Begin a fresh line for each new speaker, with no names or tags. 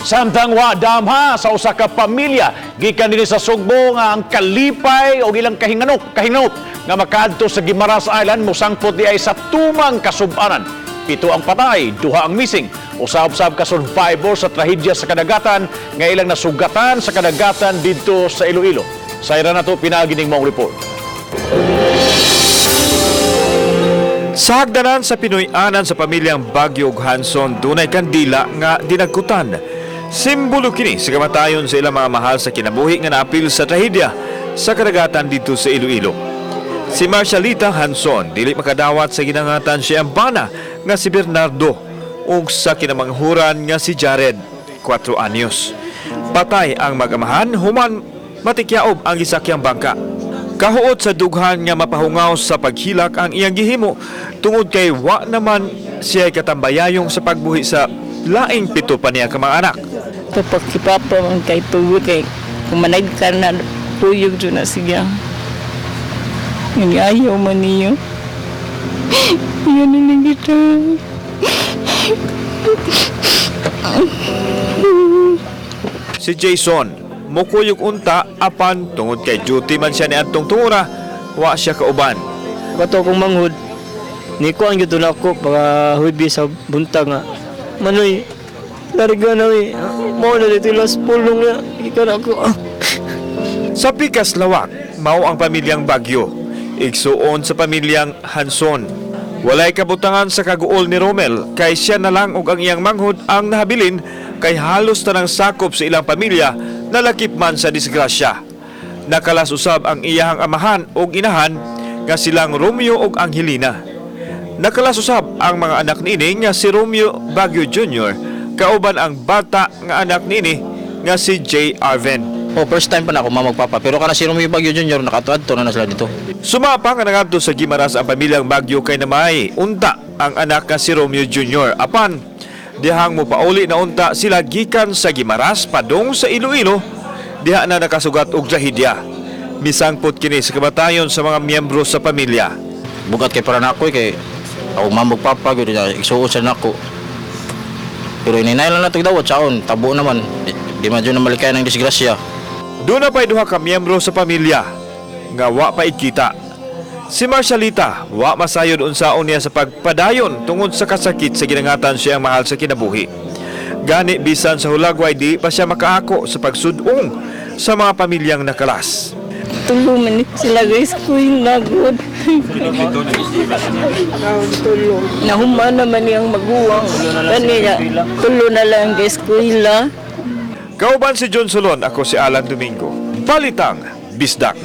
Samtang wa damha sa usa ka pamilya gikan dinhi sa Sugbo nga ang kalipay o ilang kahinganok kahinganok nga makaadto sa Guimaras Island mosangpot di ay sa tumang kasubanan. Pito ang patay, duha ang missing. Usab-sab ka survivor sa trahedya sa kadagatan nga ilang nasugatan sa kadagatan didto sa Iloilo. Sayran nato pinaagi ning maong report.
Sa hagdanan sa Pinoy-anan sa pamilyang Baguio ug Hanson, dunay kandila nga dinagkutan. Simbolo kini sa kamatayon sa ilang mga mahal sa kinabuhi nga naapil sa trahedya sa kadagatan dito sa Iloilo. Si Marcialita Hanson dili makadawat sa ginangatan siya ang bana nga si Bernardo ug sa kinamanghuran nga si Jared, 4 anyos. Patay ang mag-amahan human matikyaob ang gisakyang bangka. Kahuot sa dughan nga mapahungaw sa paghilak ang iyang gihimo tungod kay wa naman siya katambayayong sa pagbuhi sa laing pito pa niya ka mga anak.
Tapos si Papa man kay tugot kay kumanag ka na puyog dyan na siya. Yun ayaw man niyo. Yun nilang kita.
Si Jason, mukuyog unta apan tungod kay duty man siya ni adtong tungura, wa siya kauban.
Kato akong manghud, ni ko ang gyud nako para hubi sa buntag nga. Manoy, larga na we. Mao na dito last pulong na. Ikan ako.
Sa Pikas Lawak, mao ang pamilyang Bagyo. Igsuon sa pamilyang Hanson. Walay kabutangan sa kaguol ni Romel kay siya na lang og ang iyang manghud ang nahabilin kay halos tanang sakop sa ilang pamilya nalakip man sa disgrasya. Nakalas usab ang iyahang amahan og inahan nga silang Romeo og Angelina. Nakalas usab ang mga anak niini nga si Romeo Baguio Jr. kauban ang bata nga anak niini nga si J. Arvin.
Oh, first time pa na ako mamagpapa. Pero kana si Romeo Baguio Jr. nakatuadto na na sila dito.
Sumapa nga nangadto sa Guimaras ang pamilyang Baguio kay namay unta ang anak nga si Romeo Jr. Apan dihang mo pauli na unta sila gikan sa Guimaras padung sa Iloilo diha na nakasugat og trahedya. Misangpot kini sa kamatayon sa mga miyembro sa pamilya.
Bugat kay para nako eh, kay ako mamagpapa gyud na igsuon sa nako. Pero ininay lang nato dawat saon, tabo naman. Di man jud na malikay ng disgrasya.
Doon na pa'y duha ka miyembro sa pamilya nga wa pa ikita. Si Marcialita, wa masayod unsaon niya sa pagpadayon tungod sa kasakit sa ginangatan siya ang mahal sa kinabuhi. Gani bisan sa hulagway di pa siya makaako sa pagsudong sa mga pamilyang nakalas.
Tulo man sila guys ko yung nagod. Tulo. Nahuma naman niyang maguwang. Kaniya, tulo na lang guys eskwela.
Kauban si John Solon, ako si Alan Domingo. Balitang Bisdak.